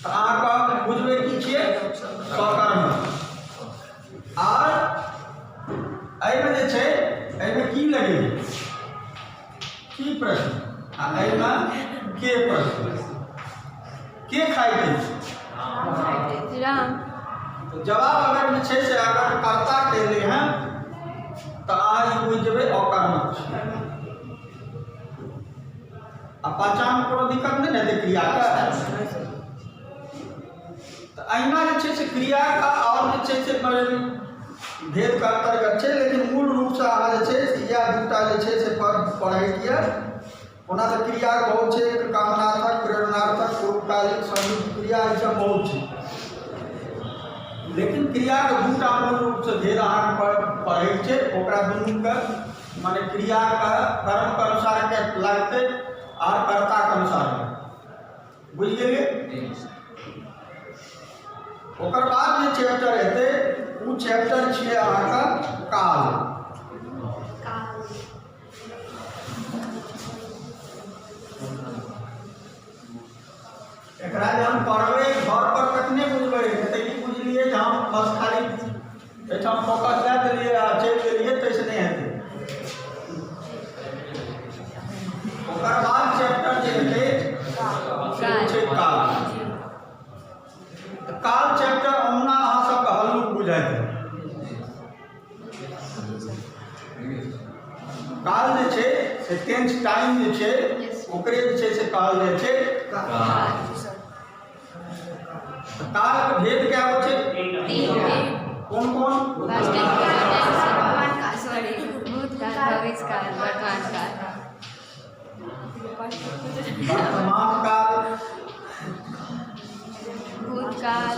तऽ अहाँके बुझबै की छियै सकर्मक। आर एहिमे जे छै एहिमे की लगै की प्रश्न आ एहिमे के प्रश्न। के खाइत अछि? राम। तऽ जवाब अगर जे छै से अगर कर्ता के एलै हँ तऽ अहाँ ई बुझि जेबै अकर्मक छै। आ पहचान कोनो दिक्कत नहि ने हेतै क्रियाके। तऽ अहिना जे छै से क्रियाके आओर जे छै से भेदके अन्तर्गत छै, लेकिन मूल रूपसँ अहाँ जे छै से इएह दूटा जे छै से पढ़ैके यऽ। ओना तऽ क्रिया बहुत छै, कामनार्थक, प्रेरणार्थक, पूर्वकालिक, संयुक्त क्रिया, ई सब बहुत छै, लेकिन क्रियाके दूटा मूल रूपसँ भेद अहाँके पढ़ैके छै। ओकरा दुनूके माने क्रियाके कर्मके अनुसार के लगतै आर कर्ताके अनुसार। बुझि गेलियै? ओकर बाद जे चैप्टर हेतै ओ चैप्टर छियै अहाँके काल। एकरा जे हम पढ़बै घर पर तखने बुझबै, तऽ ई बुझलियै जे हम बस खाली एहिठाम फोकस दए देलियै आ चलि गेलियै, ताहिसँ नहि हेतै। ओकर बाद चैप्टर जे हेतै से छै काल। तऽ काल चैप्टर ओहुना अहाँ सबके हल्लुक बुझाइत हैत। काल जे छै से टेंस टाइम जे छै ओकरे जे छै से कहल जाइ छै काल। कालके भेद कए गो छै? कोन कोन? भूतकाल, भविष्यकाल, वर्तमान काल। वर्तमान काल, भूतकाल,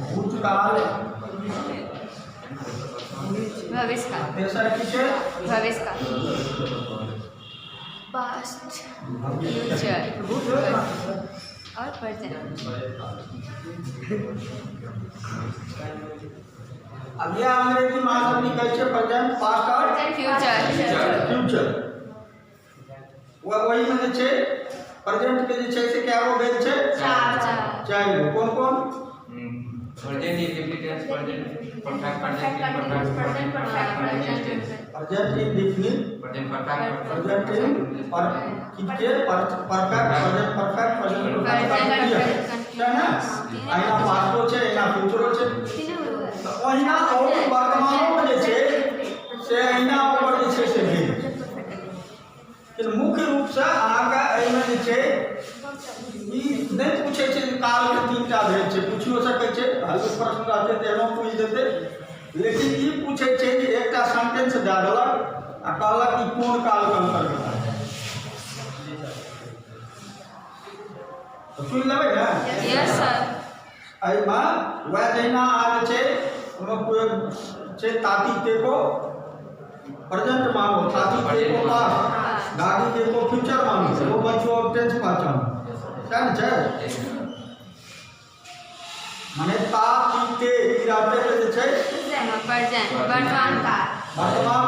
भूतकाल, भविष्यकाल। तेसर की छै? भविष्यकाल, पास्ट, फ्यूचर और प्रेजेंट। अब यह अंग्रेजी में अहाँ सब लिखै छियै प्रेजेंट, पास्ट और फ्यूचर। फ्यूचर। वही में जे छै प्रेजेंट के जे छै से कए गो भेद छै? चार। चारि गो। कोन कोन? Present indefinite tense, present perfect, present imperfect, present perfect, present tense. Present indefinite, present perfect, present in पर की के perfect, present perfect, present perfect छै ने? अहिना पास्टो छै, अहिना फ्यूचरो छै। तऽ ओहिना और वर्तमानो में जे छै से अहिना ओकर जे छै से भेल। लेकिन मुख्य रूपसँ अहाँके एहिमे जे छै ई नहि पूछै छै जे कालके तीन टा भेद छै, पुछियो सकै छै, हल्लुक प्रश्न रहतै तऽ एनो पूछि देतै, लेकिन ई पूछै छै जे एकटा सेंटेंस दए देलक आ कहलक ई कोन कालके अन्तर्गत है। तऽ सुनि लेबै ने? Yes sir. एहिमे वएह जहिना अहाँ जे छै ओहिमे छै ताती टेको प्रेजेंट मांगो, ताती टेको पास्ट, गाड़ी टेको फ्यूचर मांगो, वो बच्चों टेंस पहचानो। सएह ने छै? माने ता ती ते ई रहतै तऽ जे छै प्रेजेंट, वर्तमान काल। वर्तमान।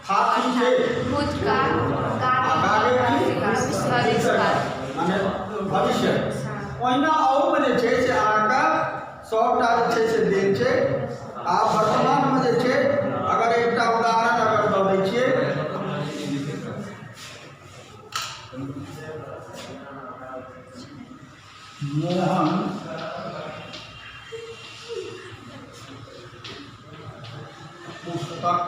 था थी थे भूतकाल, आ गागे की भविष्यकाल। माने भविष्य। ओहिना अहूमे जे छै से अहाँके सबटा जे छै से देल छै। आ वर्तमानमे जे छै अगर एकटा उदाहरण अगर दऽ दै छियै, मोहन पुस्तक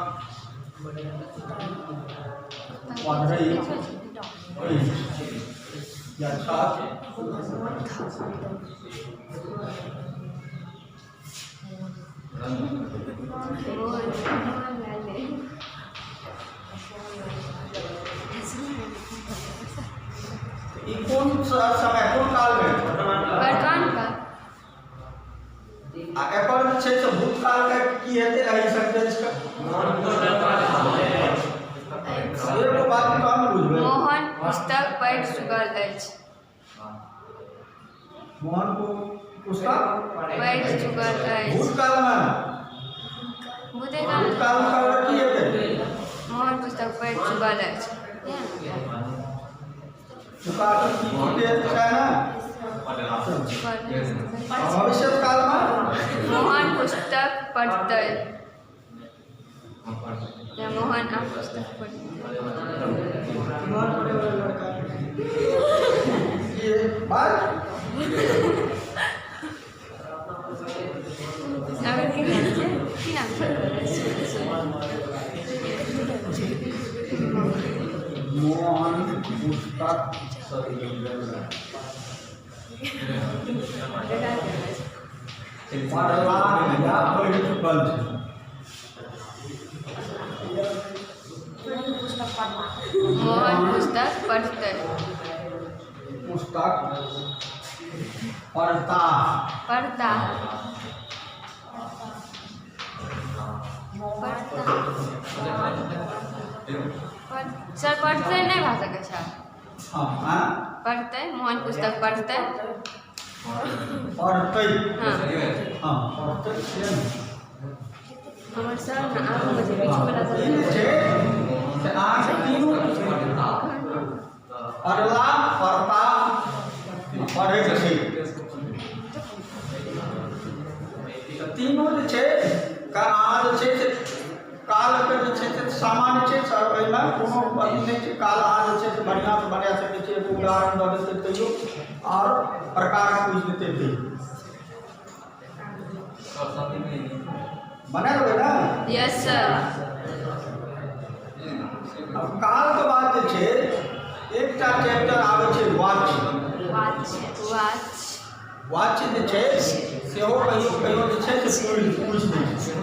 पढ़ै अछि या छथि। ई कोन समय, कोन काल में? वर्तमान काल। आ एकर जे छै से भूतकाल के की हेतै एहि सेंटेंस के? एगो बात तऽ हम बुझबै। मोहन पुस्तक पढ़ि चुकल अछि। मोहन को पुस्तक पढ़ि चुकल अछि। भूतकाल में। भूतकाल। भूतकाल में कहबै की हेतै? मोहन पुस्तक पढ़ि चुकल अछि। चुका चुकी छै ने। भविष्य कालमे मोहन पुस्तक पढ़तै। या मोहन आ पुस्तक पढ़तै। मोहन पढ़े वाला लड़का ये बात। अगर की नाम छै? की नाम छै? मोहन पुस्तक पढ़ला या पढ़ि चुकल छै। मोहन पुस्तक पढ़तै। पुस्तक पढ़ता। पढ़ता। पढ़ता। सर पढ़तै नहि भए सकै छै। हाँ हाँ। पढ़तै, मोहन पुस्तक पढ़तै। पढ़तै। हाँ। हाँ पढ़तै छियै ने। हमर सर ने आगूमे छै, पीछूवला ई सर। जे छै से अहाँके तीनू पढ़ला, पढ़ता, पढ़ै छै, तऽ तीनू जे छै का अहाँ जे छै से कालके जे छै से सामान्य छै सर, एहिमे कोनो अथी नहि छै। काल अहाँ जे छै से बढ़िआँसँ बना सकै छियै। एगो उदाहरण दऽ देतै तैयो आओर प्रकार पूछि देतै तैयो बना देबै ने। Yes sir. आब कालके बाद जे छै एकटा चैप्टर आबै छै वाच्य। वाच। वाच्य जे छै सेहो कहियो कहियो जे छै से पूछि दै छै।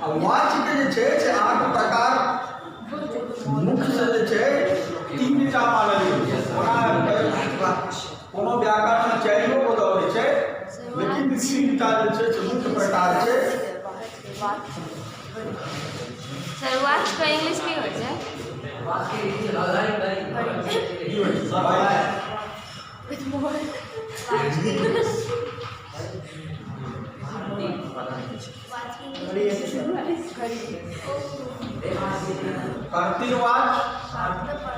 आ वाच्यके जे छै से अहाँके प्रकार मुख्यसँ जे छै तीन टा मानल गेल छै। ओना कोनो व्याकरणमे चारिओ गो दऽ दै छै, लेकिन तीन टा जे छै से मुख्य प्रकार छै। सर वाच का इंग्लिश की होइ छै? की होइ छै? कर्तृवाच्य,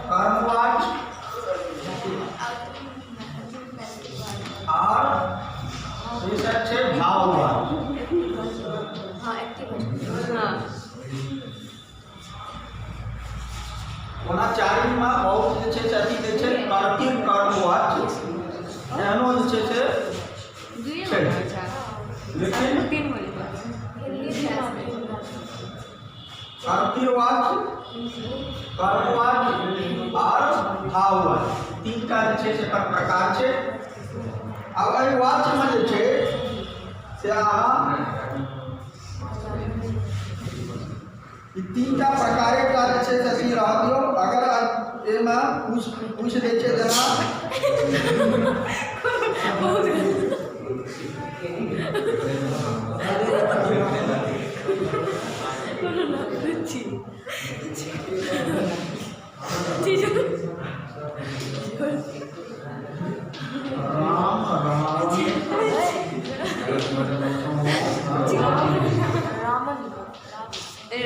कर्मवाच्य आर तेसर छै भाववाच्य। हाँ। ओना चारिममे बहुत जे छै से अथी दै छै कर्तृ कर्मवाच्य, एहनो जे छै से दुइए छै। गो होइ छै। लेकिन तीन गो कर्तृवाच्य, कर्मवाच्य आर भाववाच्य, तीनटा जे छै से एकर प्रकार छै। आब एहि वाच्यमे जे छै से अहाँ ई तीनटा प्रकारेटा जे छै से अथी रहऽ दियौ। अगर एहिमे पूछि पूछि दै छै जेना राम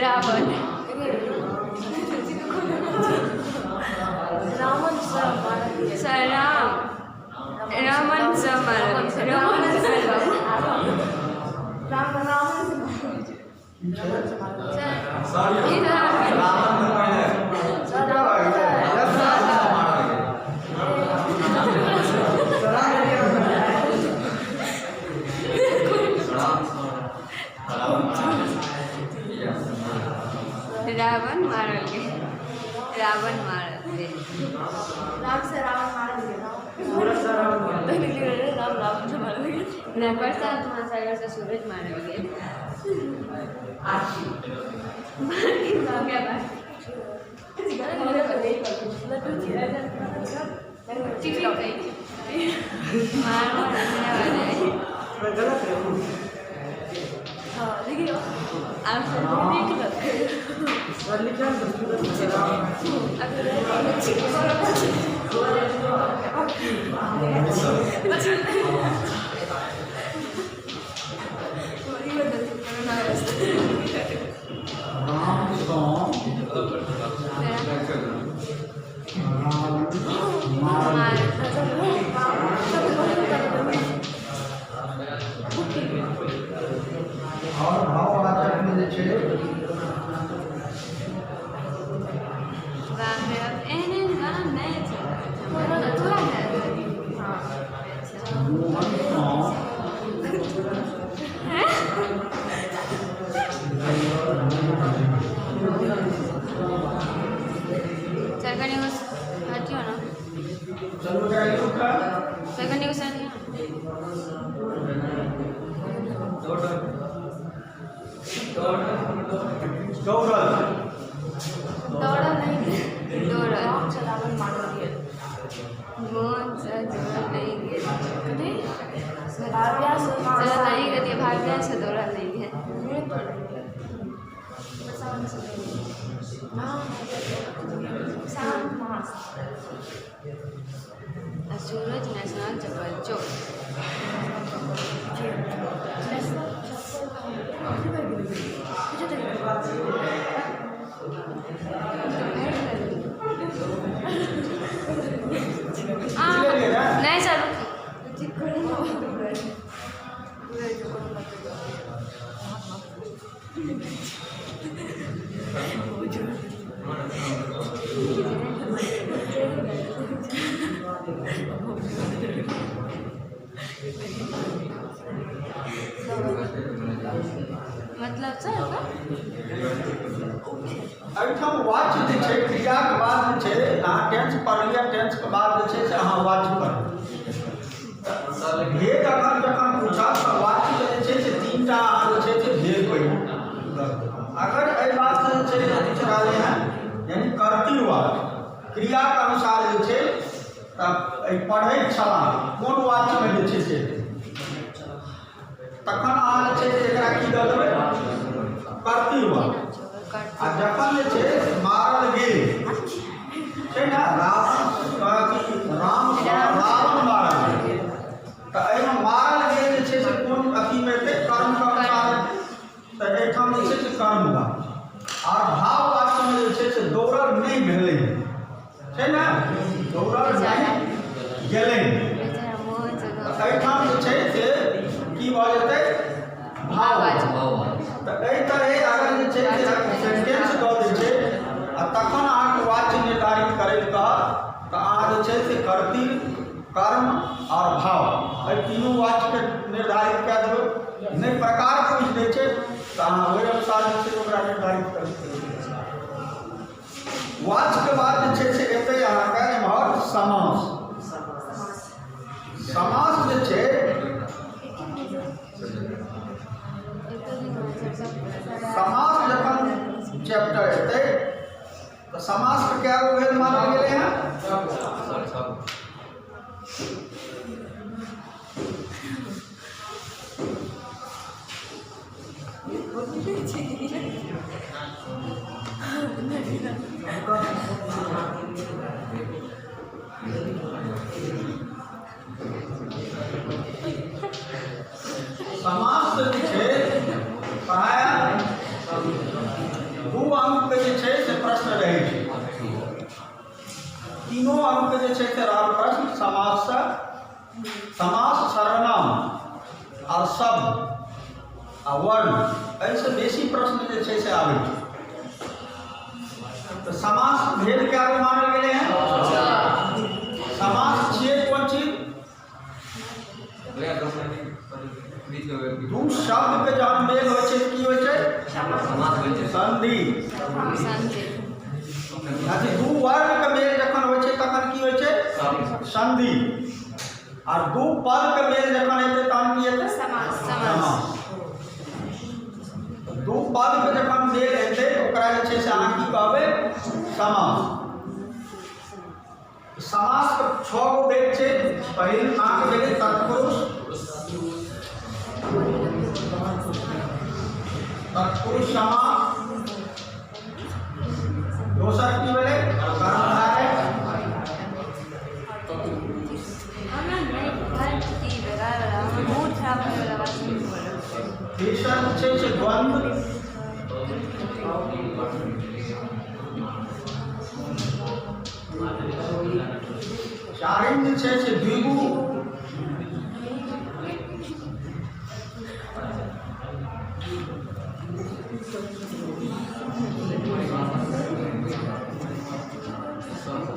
रावण रावण। सर राम रावण से मारल, रावण से। की छै? सर ई रावण। रावण मारल गेल, रावण मारल गेल। राम से रावण मारल गेल। राम रावण से मारल गेल। नहि, प्रशांत महासागर से सूरज मारल गेल। क्या बात ठीक है, मार मार गलत है। हाँ, लेकिन आप नीक लगै। राम सँ रावण और भाववाचक में जे छै मोहन सँ सर कनी हटियो ना। चलू एकरा लिखू तऽ। सर कनी हटियो ना। दौड़ल। दौड़ल नहीं। दौड़ल। राम से रावण मारल गेल। मोहन से दौड़ल नहीं गेल। कथी भाव्या से सर नहीं गेलियै, भाव्या से दौड़ल नहीं गेल। आ सूरज नेशनल चप्पल चोर। नहीं सर। मतलब सर का एहिठाम वाच्य जे छै क्रियाके बाद जे छै अहाँ टेंस पढ़लियै, टेंसके बाद जे छै से अहाँ वाच्य पढ़ू। भेद अखन जखन पूछत तऽ वाच्यके जे छै से तीनटा अहाँ जे छै से भेद पढ़ि। अगर एहि बातसँ जे छै से पूछि रहलै हँ, यानी कर्तृवाक्य क्रियाके अनुसार जे छै तऽ एहि पढ़ैत छलाह कोन वाक्यमे जे छै से, तखन अहाँ जे छै से एकरा की दऽ देबै? कर्तृवाक्य। आ जखन जे छै मारल गेल छै ने, रावण राम रावण मारल गेल, तऽ एहिमे मारल गेल जे छै से कोन अथीमे एतै? कर्मके अनुसार एतै। तऽ एहिठाम जे छै से कर्म वाक्य। आर भाव वाक्यमे जे छै से दौड़ल नहि भेलै छै ने, दौड़ल नहि गेलै, बेचारा मोहन से तऽ एहिठाम जे छै से की भऽ जेतै? भाव। तऽ एहि तरहे अगर जे छै से सेंटेंस दऽ दै छै आ तखन अहाँके वाक्य निर्धारित करै लए कहत तऽ अहाँ जे छै से कर्तृ, कर्म आओर भाव एहि तीनू वाक्यके निर्धारित कए देबै। नहि प्रकार पूछि दै छै तऽ अहाँ ओहि अनुसार जे छै ओकरा निर्धारित करि देबै। वाच्यके बाद जे छै से एतै अहाँके एम्हर समास। समास जे छै समास जखन चैप्टर एतै तऽ समासके कए गो भेद मानल गेलै हँ? समास जे छै प्रायः दू अंकके जे छै से प्रश्न रहै छै। तीनों अंक जे छै से रहल प्रश्न समाससँ। समास, सर्वनाम आओर शब्द आ वर्ण, एहिसँ बेसी प्रश्न जे छै से आबै छै। तऽ समास भेद कए गो मानल गेलै हँ? समास छियै कोन चीज? दू शब्दके जहन मेल होइ छै की होइ छै? समास होइ छै। संधि। संधि। अथी दू वर्णके मेल जखन होइ छै तखन की होइ छै? संधि। आर दू पदके मेल जखन हेतै तहन की हेतै? समास। समास। दू पदके जखन मेल हेतै तऽ ओकरा जे छै से अहाँ की कहबै? समास। समासके छओ गो भेद छै। पहिल अहाँके भेलै तत्पुरुष, तत्पुरुष समास। दोसर की भेलै कर्मधारय। हमरा नहि घर की बेकार वाला, हमर मूड खराब होय वाला बात नहीं बोलो। तेसर जे छै से द्वंद्व। चारिम जे छै से द्विगु।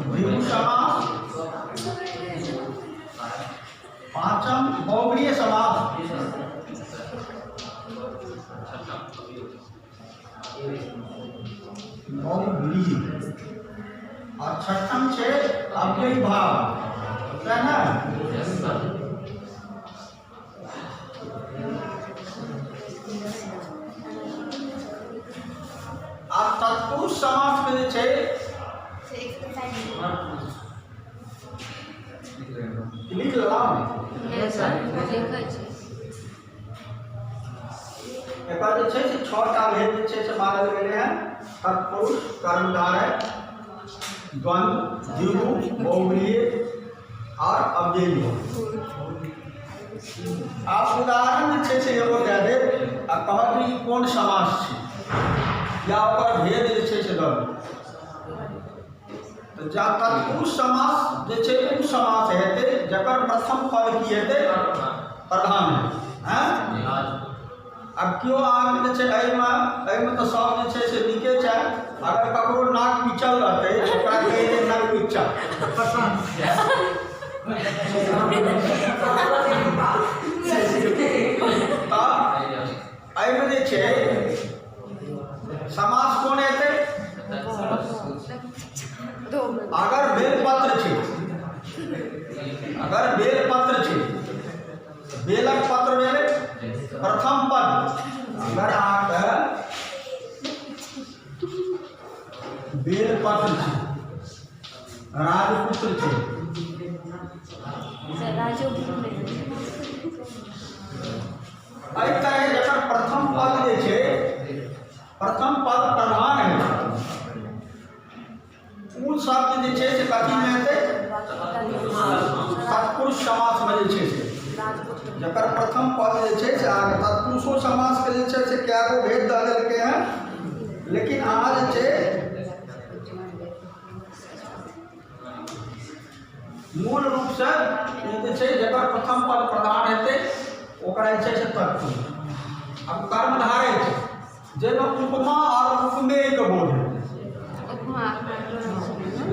द्विगु समास। पांचम बहुव्रीहि समास। बहुव्रीहि। और छठम छै अव्ययी भाव, है ना? आब तत्पुरुष समास में जे छै लिख लेलहुँ? नहि सर, लिखै छी। एकर जे छै से 6टा भेद जे छै से मानल गेलै हँ। तत्पुरुष, कर्मधारय, द्वंद्व, द्विगु, बहुव्रीहि और अव्ययी भाव। आब उदाहरण जे छै से एगो दए देब आ कहब जे ई कोन समास छै या ओकर भेद जे छै से दऽ देब। तऽ जा तत्पुरुष समास जे छै ओ समास हेतै जकर प्रथम पद की हेतै? प्रधान हेतै। हँ, आब केओ अहाँके जे छै एहिमे तऽ सब जे छै से नीके छै। अगर ककरो नाक पिचल रहतै ओकरा कहै छै नाक पिचल। तऽ एहिमे जे छै समास कोन हेतै? अगर बेलपत्र छै, अगर बेलपत्र छै, बेलक पत्र भेलै प्रथम पद। अगर अहाँके बेलपत्र छै, राजपुत्र छै, सर राजो भूमि। एहि तरह जकर प्रथम पद जे छै, प्रथम पद प्रधान है, ओ शब्द जे छै से कथीमे हेतै? तत्पुरुष समासमे जे छै से जकर प्रथम पद जे छै से अहाँके तत्पुरुषो समासके जे छै से कए गो भेद दऽ देलकै हँ, लेकिन अहाँ जे छै मूल रूपसँ जे छै जकर प्रथम पद प्रधान हेतै ओकरा जे छै से तत्पुरुष। आब कर्मधारय छै जाहिमे उपमा और उपमेयके बोध हेतै। उपमा।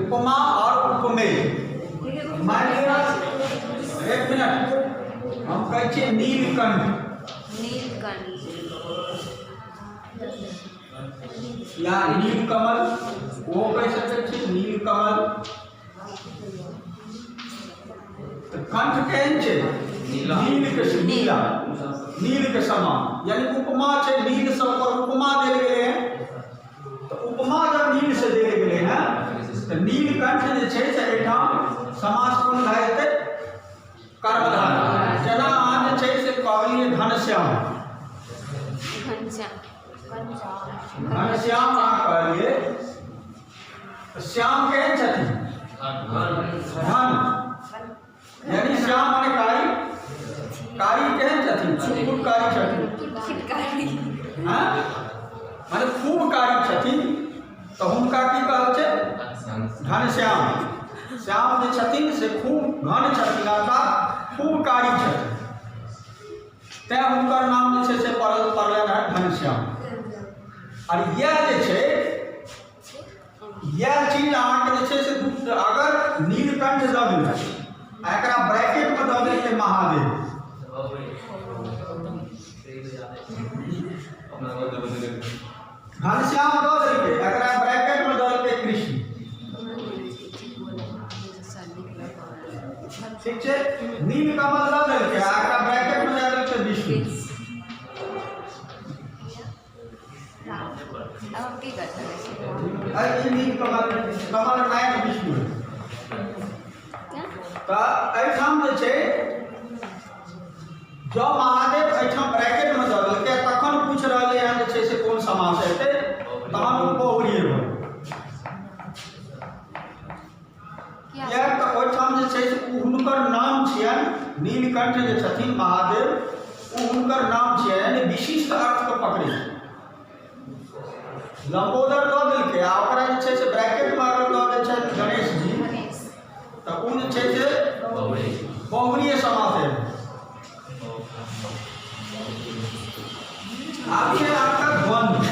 उपमा और उपमेय। मानि लिअ, एक मिनट, हम कहै छियै नीलकंठ। नीलकंठ। या नीलकमल ओहो कहि सकै छी। नीलकमल तऽ कंठ केहन छै? नील के, नीला, नील के समान। यानी उपमा छै, नील से ओकर उपमा देल गेलै हँ। तऽ उपमा जब नील से देल गेलै हँ तऽ नीलकंठ जे छै से एहिठाम समास कोन भए जेतै? कर्मधारय। जेना अहाँ जे छै से कहलियै घनश्याम। घनश्याम। घनश्याम अहाँ कहलियै तऽ श्याम केहन छथिन? घन। यानी श्याम माने कारी। कारी केहन छथिन? खूब कारी छथिन। हाँ, माने खूब कारी छथिन, तऽ हुनका की कहल छै? घनश्याम। श्याम जे छथिन से खूब घन छथिन, अर्थात खूब कारी छथिन, तैँ हुनकर नाम जे छै से पड़लनि हँ घनश्याम। आर इएह जे छै, इएह चीज अहाँके जे छै से अगर नीलकंठ दऽ देलकै आ एकरा ब्रैकेटमे दऽ देलकै महादेव, घनश्याम दऽ देलकै, एकरा ब्रैकेटमे दऽ देलकै कृष्ण, ठीक छै? नीलकमल दऽ देलकै आ एकरा ब्रैकेटमे दऽ देलकै विष्णु। आब हम की कर सकै छी? अरे ई नीलकमल, कमल नायक विष्णु। तऽ एहिठाम जे छै जँ महादेव एहिठाम ब्रैकेटमे दऽ देलकै तखन पूछि रहलै हँ जे छै से कोन समास हेतै, तहन ओ बहुव्रीहि भऽ गेल। किएक तऽ ओहिठाम जे छै से ओ हुनकर नाम छियनि, नीलकंठ जे छथिन महादेव, ओ हुनकर नाम छियनि, यानी विशिष्ट अर्थके पकड़ै छै। लंबोदर दऽ देलकै आ ओकरा जे छै से ब्रैकेटमे अगर दऽ दै छथि गणेश जी, तऽ ओ जे छै से बहुव्रीहि समास है। आब छै अहाँके द्वंद्व,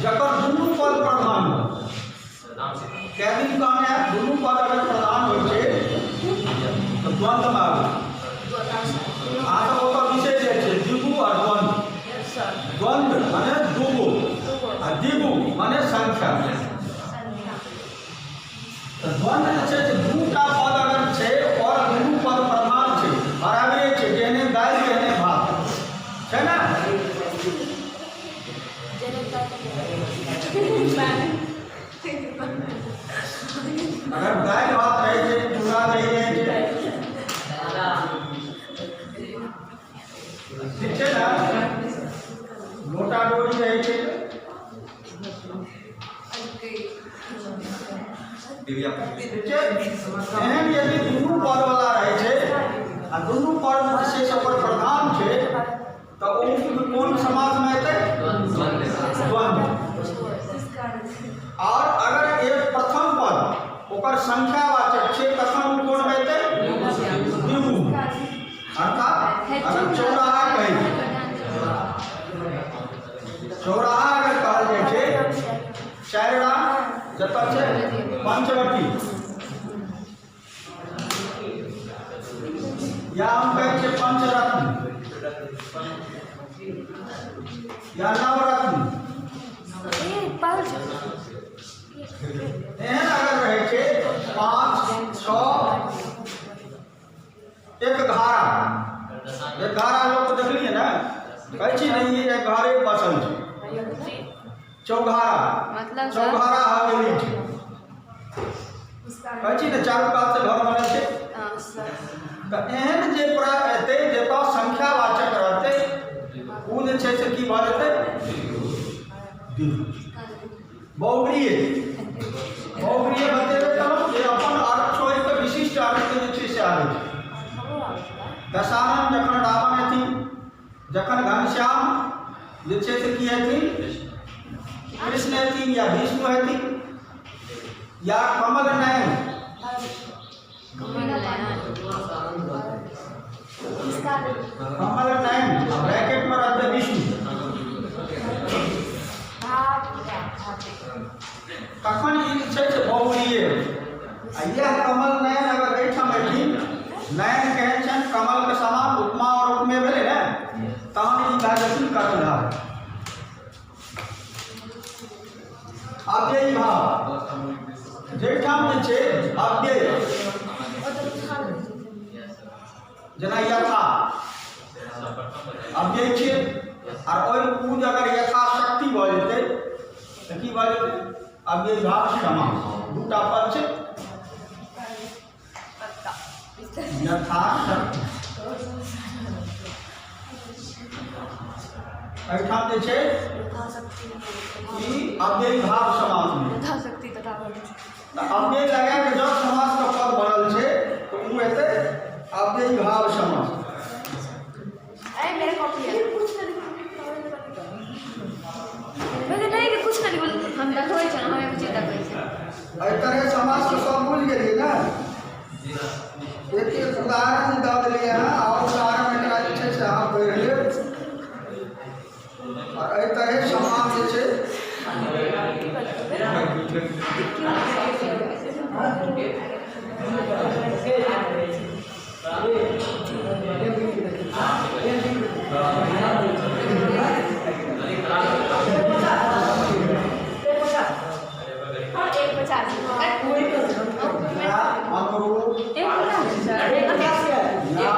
जकर दुनू पद प्रधान हो। कै दिन कहने है, दुनू पद अगर प्रधान होइ छै तऽ द्वंद्वमे आबै छै। अहाँ सब ओतऽ बिसरि जाइ छियै द्विगु आओर द्वंद्व। द्वंद्व माने दूगो आ द्विगु माने संख्या। तऽ द्वंद्व जे छै से दूटा पद अगर छै और दुनू पद प्रधान छै, बराबरे छै, जेहने दालि तेहने भात छै ने। अगर दालि भात रहै छै, चूड़ा दही रहै छै, ठीक छै ने, लोटा डोरी रहै छै, ठीक छै। एहन यदि दुनू पदवला रहै छै आ दुनू पद जे छै से ओकर प्रधान छै, तऽ ओ कोन समासमे एतै? द्वंद्व। और अगर एक प्रथम पद ओकर संख्यावाचक छै, तखन ओ कोनमे एतै? द्विगु। अर्थात अगर चौराहा कहै छै, चौराहा अगर कहल जाइ छै, चारि राम जतऽ छै, पंचवटी, या हम कहै छियै पंचरत्न या नवरत्न, एहन अगर रहै छै 5 6 एक घारा, एक घारा लोक देखलियै ने, कहै छी ने ई एक घरे बसल छै, चौघारा, मतलब चौघारा हवेली छै, कहै छी ने चारू कात से घर बनल छै। तऽ एहन जे एतै जतऽ संख्यावाचक रहतै, ओ जे छै से की भऽ जेतै? बहुव्रीहि। बहुव्रीहि बतेबे केलहुँ जे अपन अर्थ छोड़ि कऽ विशिष्ट अर्थ जे छै से आबै छै। दशानन जखन रावण हेथिन, जखन घनश्याम जे छै से की हेथिन, कृष्ण हेथिन या विष्णु हेथिन या कमल नयन, कमल नयन ब्रैकेट में रहते विष्णु, तखन ई जे छै से बहुव्रीहि। आ इएह कमल नयन अगर एहिठाम एथिन, नयन केहन छनि? कमलके समान, उपमा और उपमेय भेलै ने, तहन ई भए जेथिन कर्णधार। अव्ययी भाव जाहिठाम जे छै अव्यय, जेना यथा अव्यय छियै, आर ओहि ओ अगर यथाशक्ति भऽ जेतै तऽ की भऽ जेतै? अव्ययी भाव समास। दूटा पद छै यथाशक्ति। एहिठाम जे छै ई अव्ययी भाव समास में यथाशक्ति तथा तऽ अव्यय लगा के जब समास के पद बनल छै तऽ ओ एतै अव्ययी भाव समास। अरे मेरा कॉपी है, वैसे नहीं कि कुछ नहीं बोल। हम देखबै छै, हम एगो चीज देखबै छै। एहि तरह समास के सब बुझि गेलियै ने? एक एक उदाहरण दऽ देलियै हँ, आओर उदाहरण एकरा जे छै से अहाँ पढ़ि लेब। आओर एहि तरह समास जे छै 1:50। या अनुरूप 1:50। या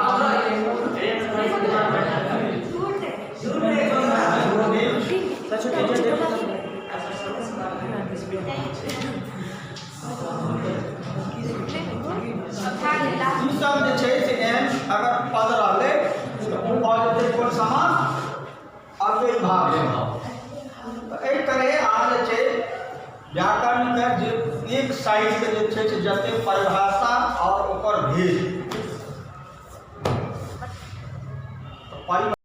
ई सब जे छै से एहन अगर पद रहलै तऽ ओ भऽ जेतै कोन समास? अव्ययी भाव समास। तऽ एहि तरहे अहाँ जे छै व्याकरणके जे एक साइज के जे छै से जते परिभाषा और ओकर भेद। तऽ